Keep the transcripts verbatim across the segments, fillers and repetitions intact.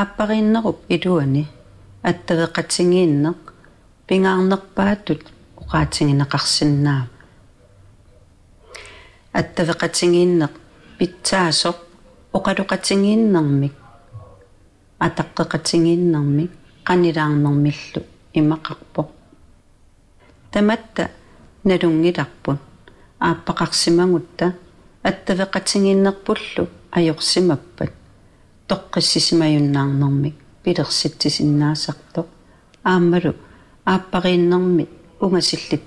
Aappariinnerup iluani attaveqatigiinneq pingaarnerpaatut oqaatigineqarsinnaavoq. Attaveqatigiinneq pitsaasoq oqaloqatigiinnermik, ataqqeqatigiinnermik qanilaarnermillu imaqarpoq. Tamatta nalunngilarput aappaqarsimagutta attaveqatigiinnerpullu ajorsimappat toqqissisimajunnaarnermik pilersitsisinnaasartoq aammalu aappariinnermi ungasillit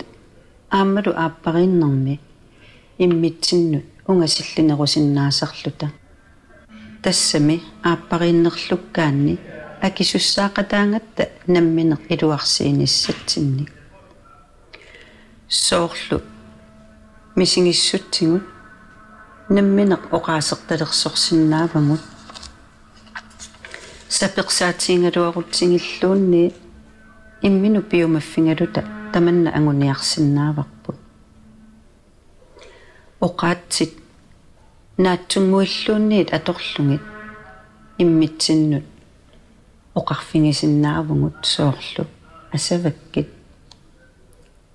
aammalu aappariinnermi immitsinnut ungasillinerusinnaasarluta. Tassami aappariinnerlukkaanni akisussaaqataagatta nammineq iluarsiinissatsinnik. Soorlu misigissutsigut nammineq oqaasertalersorsinnaavagut. Sapersaatigigaluarutsigilluunniit imminut piumaffigaluta tamanna anguniarsinnaavarput. Oqaatsit naatsunnguilluunniit atorlugit immitsinnut oqarfigisinnaavugut soorlu asavakkit.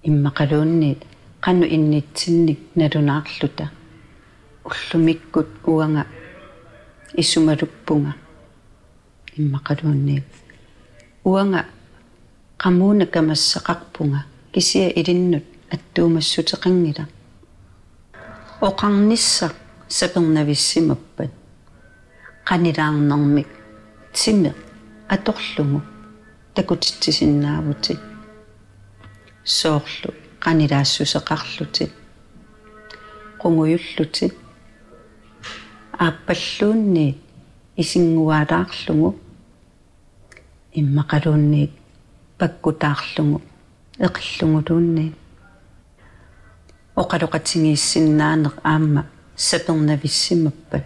Immaqaluunniit qanoq innitsinnik nalunaarluta. Ullumikkut uanga isumaluppunga. Immaqaluunniit uanga qamuuna kamassaqarpunga kisianni ilinnut attuumassuteqanngilaq. Oqarnissaq sapernavissimappat qanilaarnermik timeq atorlugu takutitsisinnaavutit. Soorlu qanilaassuseqarlutit, qungujullutit, aappalluunniit isinnguaalaarlugu, immaqaluunniit pakkutaarlugu, eqilluguluunniit. Oqaloqatigiissinnaaneq aamma sapernavissimappat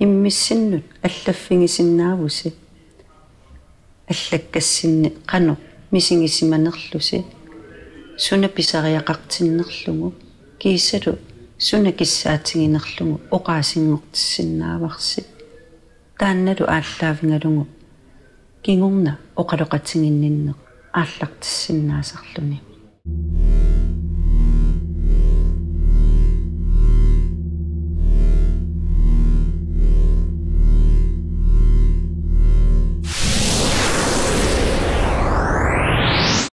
immissinnut allaffigisinnaavusi. Allakkassinni qanoq misigisimanerlusi, suna pisariaqartinnerlugu kiisalu suna kissaatiginerlugu oqaasinngortissinnaavarsi. Taannalu aallaavigalugu kingorna oqaloqatiginninneq aallartissinnaasarluni.